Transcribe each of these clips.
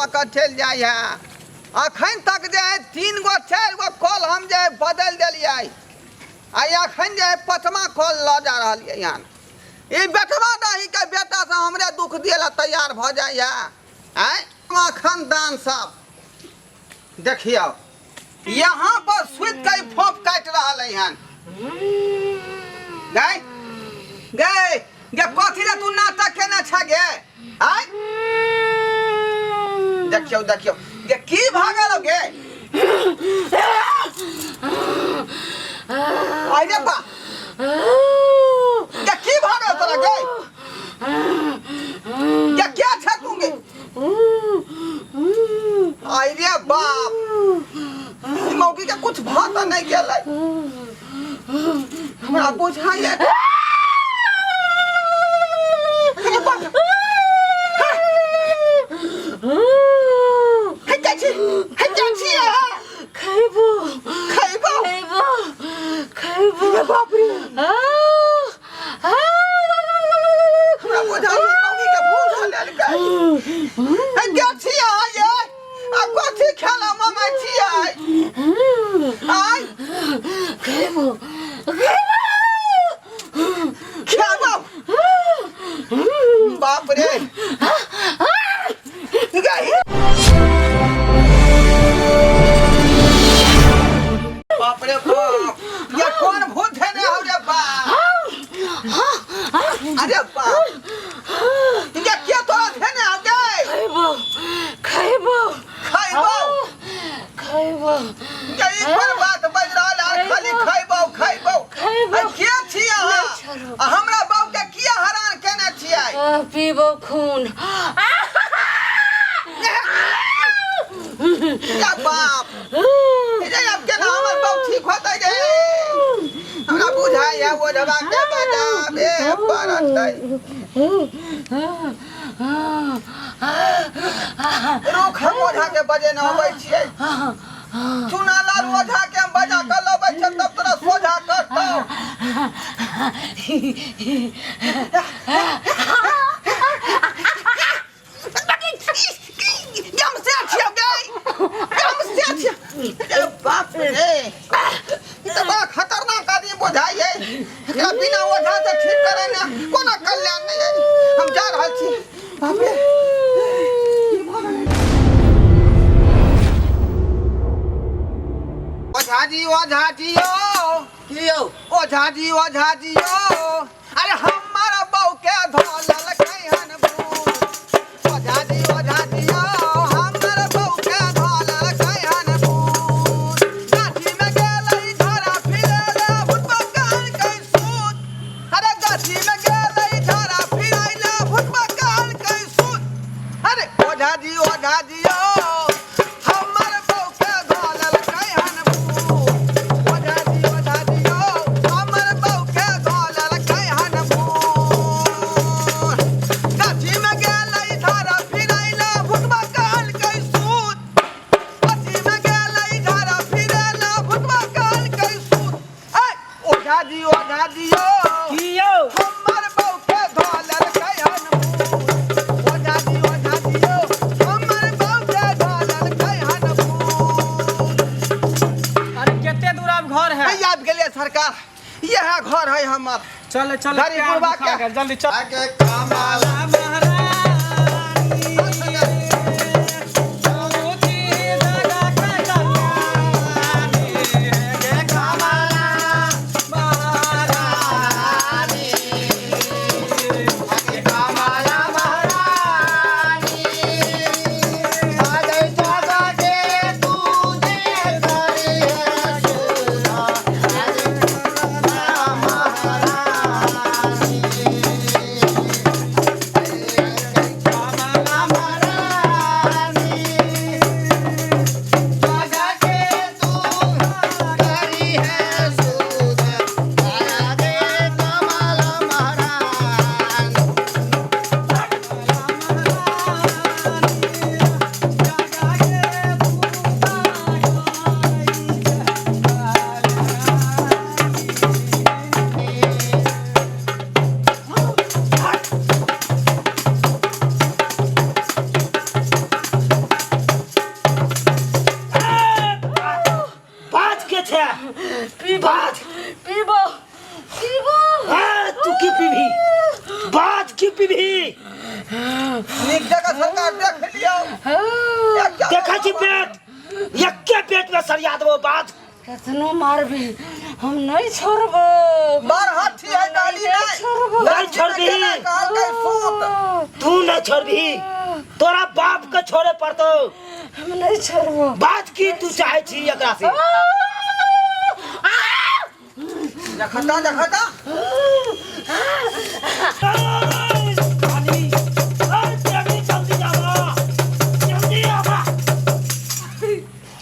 लऽ कऽ चलि जाइ है। अखन तक जे है 3 गो 4 गो कल हम जे है बदलि देलियै, आ अखन जे है 5वां कल लऽ जा रहलियै हन। ई बेटवा दही के बेटा से हमरे दुख दिए ला तैयार भऽ जाइ है। आँय खानदान सब देखियौ, यहाँ पर सुति के फोप काटि रहल हन। गए गए गे, कथी रे तू नाटक केने छ गे? आय देखियौ देखियौ गे, की भऽ गेल गे? आइ रे बा गे, की भऽ गेल तोरा गे? गे के छ तू गे? आइ रे बाप, ई मौगी के कुछ भऽ तऽ नहि गेलै? हमरा बुझाइए। अरे बाप हे, जाइ छी, हे जाइ छी अहाँ। खैबो। खैबो। खैबो खैबो। अरे बाप रे, हमरा बुझाइए मौगी के भूल हो लेलकै। हे गे छी अहाँ ये, आ कथी खेला मंगै छियै? आय खैबो। खेबो। बाप रे गई, बाप रे बाप, ये कौन भूत है ने? रे बाप, अरे बाप, ये के तोरा धेने हो गए? खैबो खैबो। खैबो। खैबो। ये ई कोन बात बाजि रहल है? खाली खैबो खैबो। खैबो। आ के छी अहाँ? छोड़ू। आ हमरा बाबू के किया हरान केने छियै? पीबो खून। या बाप रे, आब केना हमर बाबू ठीक होतै रे? हमरा बुझाइ है ओझवा के बजाबे पड़तै। रुक, हम ओझा के बजेने अबै छियै। चुना लाल ओझा के हम बजा कऽ लबै छियै, तब तोरा सोझा करतौ। गम से छियौ गे, गम से छियौ। अरे बाप रे, ई तऽ बड़ा खतरनाक आदमी बुझाइ है। एकरा बिना ओझा से ठीक करे ने कोनो कल्याण नहीं है। हम जा रहल छी। बाप रे, की भऽ गेलै? ओझा जी, ओझा जी यौ। की यौ? ओझा जी, ओझा जी यौ, अरे हमर बहू के धोलल कैहन भूत। ओझा जी, ओझा जी यौ, हमर बहू के धोलल कैहन भूत। गाछी में गेलै झोरा फिरेले, भूतबा कहलकै सूत। अरे गाछी में गेलै झोरा फिरैले, भूतबा कहलकै सूत। अरे ओझा जी, ओझा जी यौ, हमर बहू के धोलल कैहन भूत। ओझा जी, ओझा जी यौ, हमर बहू के धोलल कैहन भूत। गाछी में गेलै झाड़ा फिरैले, भूतबा कहलकै सूत। गाछी में गेलै झाड़ा फिरैले, भूतबा कहलकै सूत। ऐ ओझा जी, ओझा जी यौ। की यौ? हमर बहू के धोलल कैहन भूत। ओझा जी, ओझा जी यौ, हमर बहू के धोलल कैहन भूत। अरे कते दूर आब घर है? है, आबि गेलियै सरकार, इएह घर है हमर। चल चल। गाड़ी पैर बुढ़बा दुखा के। गेल, जल्दी चल। आगे कमला महारानी, ऊँची जगह के कल्याणी, गे कमला महारानी, गे कमला महारानी, आगे जगह के तुझे करी है सुना, आगे कमला महारानी। बाज। पीबो पीबो। ए, तू की पीबी? बाज की पीबी? नीक जगह सरकार देख लियौ। देखै छी पेट, एके पेट में सरिया देबो बाज। केतनो मारबी हम नहीं छोड़बो। बारह हाथी है डाली नहीं। छोड़बो। नहीं छोड़बी। कहलकै सूत। तू नहीं छोड़बी, तोरा बाप के छोड़े पड़तो। हम नहीं छोड़बो। बात की तू चाहे छी एकरा से? देखता देखता। जल्दी आवा, जल्दी आवा।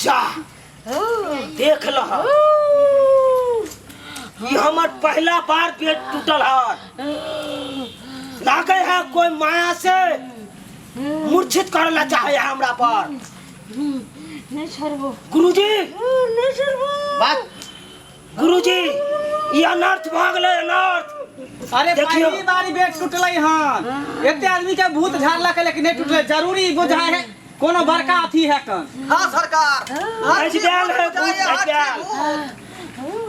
जा देख लह, ई हमर पहला बार पेट टूटल है। लागे है कोई माया से मूर्छित करे ला चाहे है हमरा पर। नहीं छोड़बो। गुरुजी। नहीं छोड़बो। बात। गुरुजी, ई अनर्थ भऽ गेलै, अनर्थ। अरे, देखियौ। पहली बारी बेट टूटलै हन। एते आदमी के भूत झाड़लक लेकिन नहीं टूटलै। जरूरी बुझाय है कोनो बड़का अथी है कन। हाँ सरकार। भजबैल है भूत, भजबैल।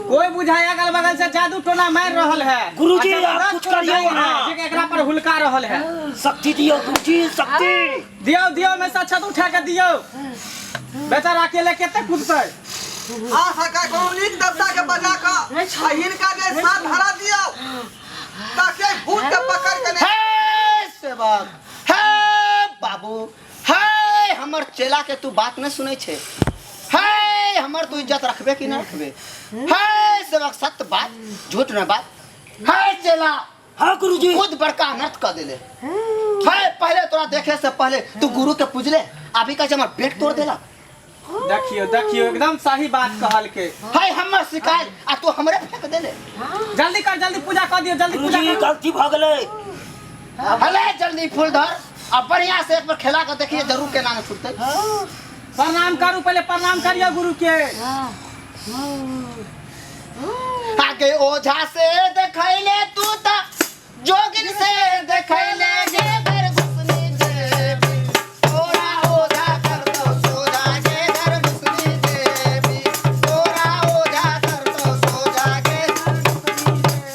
कोई बुझाय अगल बगल से जादू टोना मार रहल है। गुरुजी, आ आप जबरदस्त कुछ करियौ नहीं है, अहाँ। जे एकरा पर हुलका रहल है। शक्ति दियौ गुरुजी, शक्ति। दियौ दियौ, में से छत उठा के दियौ। बेचारा अकेले कते कूदतै? हाँ सरकार, कोनो नीक देवता के बजा कऽ आ हिनका जे साथ धरा दियौ ताकि भूत के पकड़ के नहीं। हे सेवक, हे बाबू, हे हमर चेला के तू बात नहीं सुनै छे? हे हमर तू इज्जत रखबे कि नहीं रखबे? हे सेवक, सत्य बात, झूठ न बात। हे चेला। हाँ गुरुजी। खुद बड़का अनर्थ कर देले। हे पहले तोरा देखे से पहले तू गुरु के पूजले, अभी का हमर पेट तोड़ देला। देखियो देखियो, एकदम सही बात कहल के। हे हमर शिकायत आ तू हमरे फेंक देले। जल्दी कर, जल्दी पूजा कर दियो, जल्दी पूजा गुरुजी, कर। गलती भऽ गेलै। हले जल्दी फूल धर आ बढ़िया से एक बार खेला के देखिए, जरूर केना नहीं छूटते। प्रणाम करू, पहले प्रणाम करियो गुरु के। आगे ओझा से देखैले तू त जोगिन से देखैले गे घर घुसनी देवी। तोरा ओझा करतो सोझा गे घर घुसनी देवी। तोरा ओझा करतो सोझा गे घर घुसनी देवी।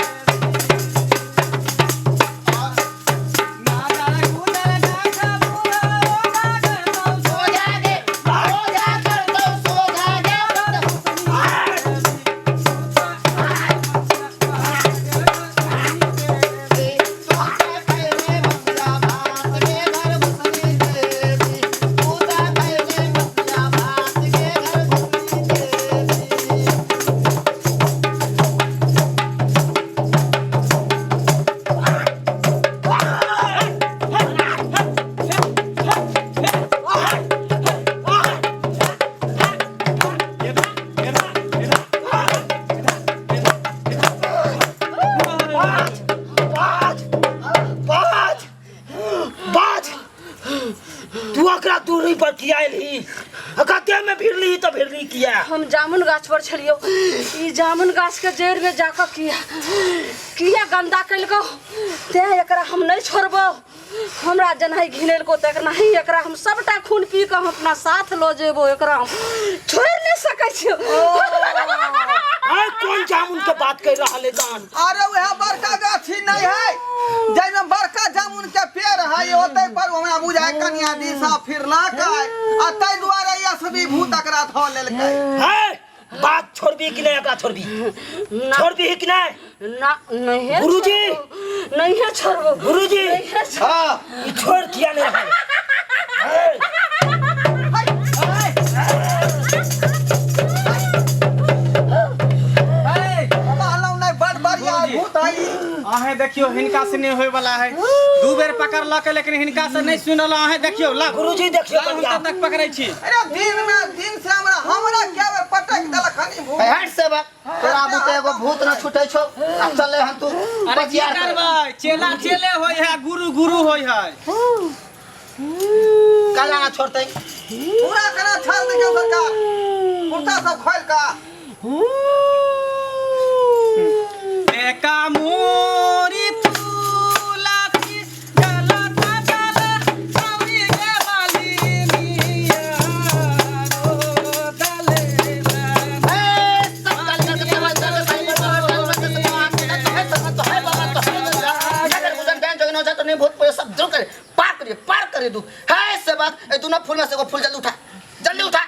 सोझा गे ओझा करतो सोझा गे घर घुसनी देवी। तोहके खैले बसिया भात गे घर घुसनी देवी। तू त खैले बसिया भात गे घर घुसनी देवी। बाज बाज बाज बाज, तू एकरा दूरी पर किया एलही? एकरा देह में भिड़ली तऽ भिड़ली किया? हम जामुन गाछ पर छलियौ, ई जामुन गाछ के जड़ि में जाकऽ किया किया गंदा केलकौ, तें एकरा हम नहीं छोड़बौ। हमरा जेनाही घिनेलको तेनाही एकरा हम सबटा खून पी कऽ हम अपना साथ लऽ जेबौ। एकरा हम छोड़ि नहि सकै छियौ। आय, कोन जामुन के बात कर रहल है जान? अरे, वह बड़का गाछी नहीं है जाहिमे बड़का जामुन के पेड़ है, ओतै पर हमरा बुझाय कनिया दिशा फिरलक आ ताहि दुआरे असली भूत एकरा धऽ लेलकै। है बात, छोड़बी कि नहीं? एकरा छोड़बी? ना। छोड़बी कि नहीं? ना, नहीं। गुरुजी! नहीं छोड़बो। गुरुजी! नहीं छोड़बो। हाँ। ई छोड़ किया नहीं रहल है? कहलहुँ नहि, बड़ बढ़िया भूत है ई। अहें देखियो, हिनका से नहीं होय वाला है। दू बेर पकड़लक लेकिन हिनका से नहीं सुनल। अहें देखियो, ला। गुरुजी, देखियो। ला, हम बढ़िया। तब तक पकड़ै छी। अरे, दिन में दिन से हमरा हमरा क्या बेर पटक देलक हन ई भूत। हट सेवक, तोरा बुते एगो भूत न छूटे छौ आ चले हन तू। अरे, की बजियार करे। करबै? चेला चेले होय है, गुरु गुरु होय है। काला ना छोड़ते। पूरा कना छाल देखियौ सरकार, कुर्ता सब खोलि कऽ। एका मोरी तुलसी जलता जल गौरी गे मालिनिया रो दले। ए, सब काल करके चल चल। एगो फूल जल्दी उठा, जल्दी उठा,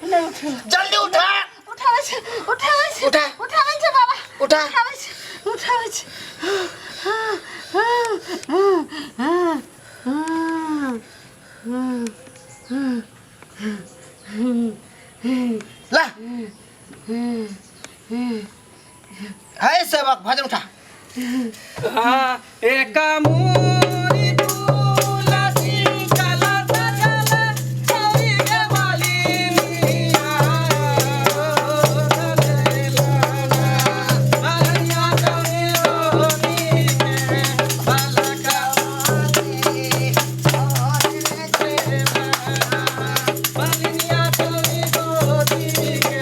नहीं उठे। जल्दी उठा। उठाबै छै, उठाबै छै। उठा। उठाबै छै बाबा। उठा। उठाबै छै, उठाबै छै। हाँ, हाँ, हाँ, हाँ, हाँ, हाँ, हाँ। ला है सेवक, भजन उठा। हाँ, एक मोरी तुलसी कलश जल चौरी गे मालिनिया, मालिनिया चौरी रोनी के बालका, मालिनिया चौरी गोदी के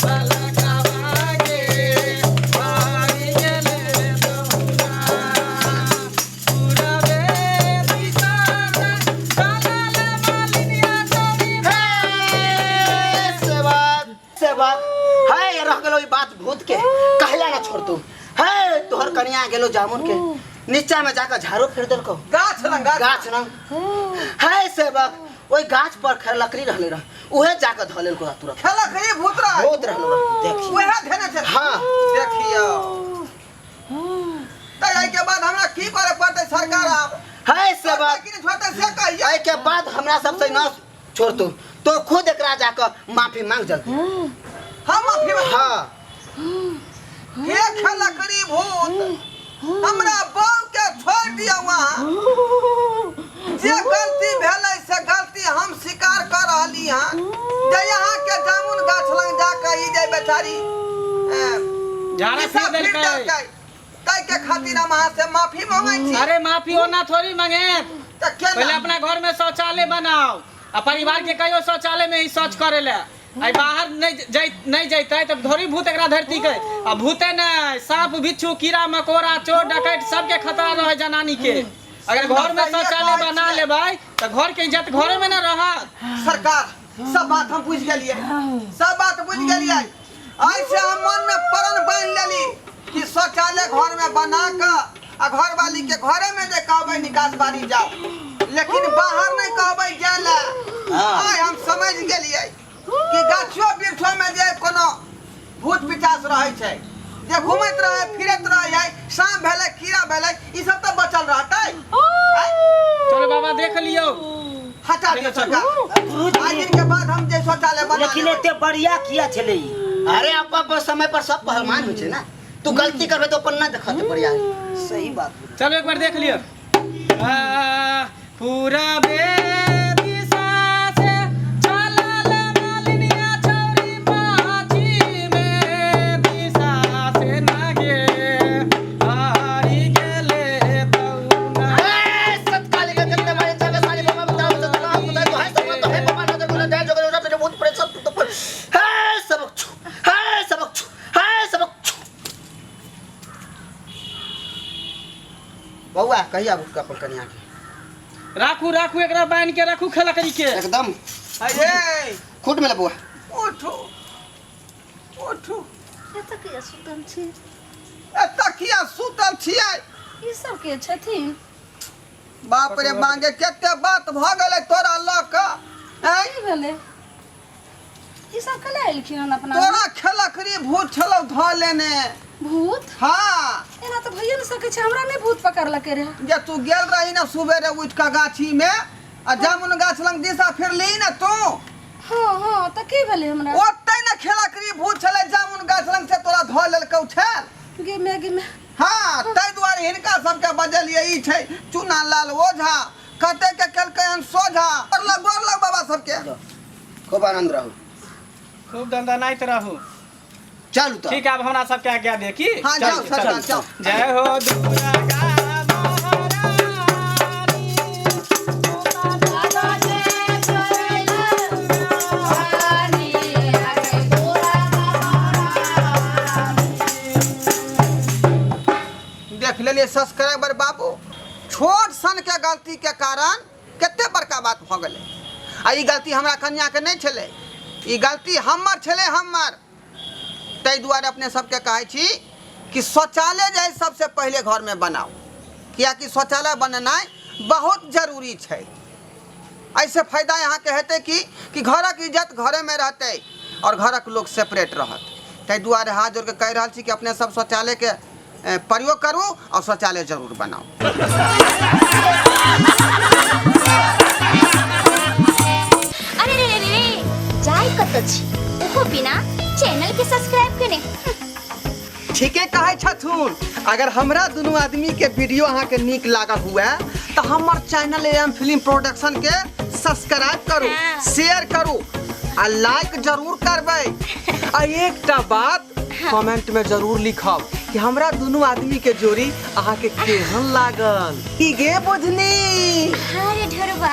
बालका बागे बारी गेले दौना। पूरबे दिशा चलल मालिनिया चौरी। हे सेवक, सेवक है, रह गेलो ई बात भूत के कहला ना छोड़ तू। है तोहर कनिया गेलो जामुन के नीचा में जाकर झाड़ू फेर देलको गाछ लग, गाछ। गाछ न है सेवक, ओहि गाछ पर खैर लकड़ी रहले रह, उहे जाकर धऽ लेलको तुरंत। खेलक रे भूत रह। भूत रहलो रह, देखी। उहे धेने छै। हाँ। देखियौ, तऽ एहि के बाद हमरा की करे पड़तै सरकार आब? है सेवक, कि नहि छोड़तै से कहियौ। एहि के बाद हमरा सबसे न छोड़ तू, तो खुद एकरा जाकर माफी मांग जल्दी। हम माफी? हाँ। हे खेलकरी भूत, हमरा बहू के छोड़ दिया। वहाँ जे गलती भेलै से गलती हम स्वीकार कर रहली हँ, जे यहाँ के जामुन गाछ लग जाके ई जे बेचारी झाड़ा दिशा फिर फिर देलकै। देलकै, ताहि के खातिर हम अहाँ से माफी मांगै छी। अरे, माफी ओना थोड़ी मांगे। तऽ पहले केना? अपना घर में शौचालय बनाओ आ परिवार के कहियो शौचालय में ही शौच करे ले। आई बाहर नहीं जै नहीं जैते तब थोड़ी भूत एकरा धरती के। आ भूते नहीं, सांप, बिच्छू, कीड़ा मकोड़ा, चोर डकैत सबके खतरा रहे जनानी के। अगर घर में सहिए शौचालय कहै बना छियै। लेबै तऽ घर के इज्जत घरे में न रहत। सरकार, सब बात हम बुझि गेलियै, सब बात बुझि गेलियै। ऐसे हम मन में प्रण बान्हि लेली कि शौचालय घर में बना कऽ आ घरवाली के घरे में जे कहबै निकास बारी जाओ, लेकिन बाहर नहीं कहबै जाय लए। आइ हम समझ गेलियै कि गाछो वृक्षो में जे कोनो भूत पिचास रहै छै, जे घूमैत रहै फिरैत रहै है, साँप भेलै, कीड़ा भेलै, ई सब तऽ बचल रहतै आँय? चलो बाबा, देख लियौ। हटा दियौ सरकार, आज दिन के बाद हम जे शौचालय बना लेकिन लेबै। एते बढ़िया किया छलै ई? अरे, अपन अपन समय पर सब पहलवान होइ छै ने। तू गलती करबे तो अपन ना देखत बढ़िया। सही बात। चलो, एक बार देख लियो। पूरबे दिशा से चलल मालिनिया छौरी पाछी में दिशा से नागे हारी गेले तौना। ए, सतकाली के कितने मारे जाके सारी बाबा बताओ तो कहाँ पता तो है सब तो है बाबा नजर गुना जाए जोगे जोगे भूत प्रेत सब तो पर है सबक छु, है सबक छु, है सबक छु। बउआ, कहिया भूत अपन कनिया के? राखू, राखू, एकरा बान्हि के राखू खलकरी के। एकदम। अये। खुद में बउआ। उठू, उठू। एतऽ किया सुतल छी? एतऽ किया सुतल छियै? ई सब के छथिन? बाप रे बांगे, कते बात भऽ गेलै तोरा लऽ कऽ, आँय? की भेलै? ई सब कला एलखिन हन अपना? तोरा खेलकरी भूत छलौ धऽ लेने। भूत? हाँ। एना तऽ भइए नहि सकै छै, हमरा नहि भूत पकड़लकै रहे। जे तू गेल रही ने सुबेरे उठि कऽ गाछी में आ जामुन गाछ लग दिशा फिरली ने तू? हँ हँ, तऽ की भेलै हमरा? ओतै ने खेलकरी भूत छलै जामुन गाछ लग से तोरा धऽ लेलकौ छल। गे मे, गे मे। हाँ, ताहि दुआरे हिनका सबके बजलियै। ई छै चूना लाल ओझा, कते के केलकै हन सोझा। गोर लग, गोर लग बाबा सबके। खूब आनंद रहू। खूब दंदनाइत रहू। चलू तऽ। ठीक, आब हमरा सबके आज्ञा दे की। हाँ, जाओ चल, सरकार, चल। जाओ। जय हो दुर्गा महारानी। देख लेलियै सब्सक्राइबर बाबू, छोट सन के गलती के कारण कते बड़का बात भऽ गेलै। आ ई गलती हमरा कन्याके नहि छलै, ई गलती हमर छलै, हमर। ताहि दुआरे अपने सबके कहै छी कि शौचालय जे है सबसे पहिले घरमे बनाउ, कियाकि शौचालय बनेनाइ बहुत जरूरी छै। एहिसँ फायदा अहाँके हेतै कि कि घरक इज्जत घरेमे रहतै आओर घरक लोक सेपरेट रहत। ताहि दुआरे हाथ जोड़ि कऽ कहि रहल छी कि अपने सब शौचालयके प्रयोग करू आओर शौचालय जरूर बनाउ। अरे रे रे रे जाय कत छी ओहो बिना चैनल के सब्सक्राइब केने। ठीके कहै छथुन। अगर हमरा दुनू आदमी के वीडियो अहाँ के नीक लागल हुए तो हमर चैनल एम फिल्म प्रोडक्शन के सब्सक्राइब करू, शेयर करू आ लाइक जरूर करबै। आ एकटा बात कमेंट में जरूर लिखब कि हमरा दुनू आदमी के जोड़ी अहाँ के केहन लागल। की गे बुझनी? हाँ रे ढोरबा।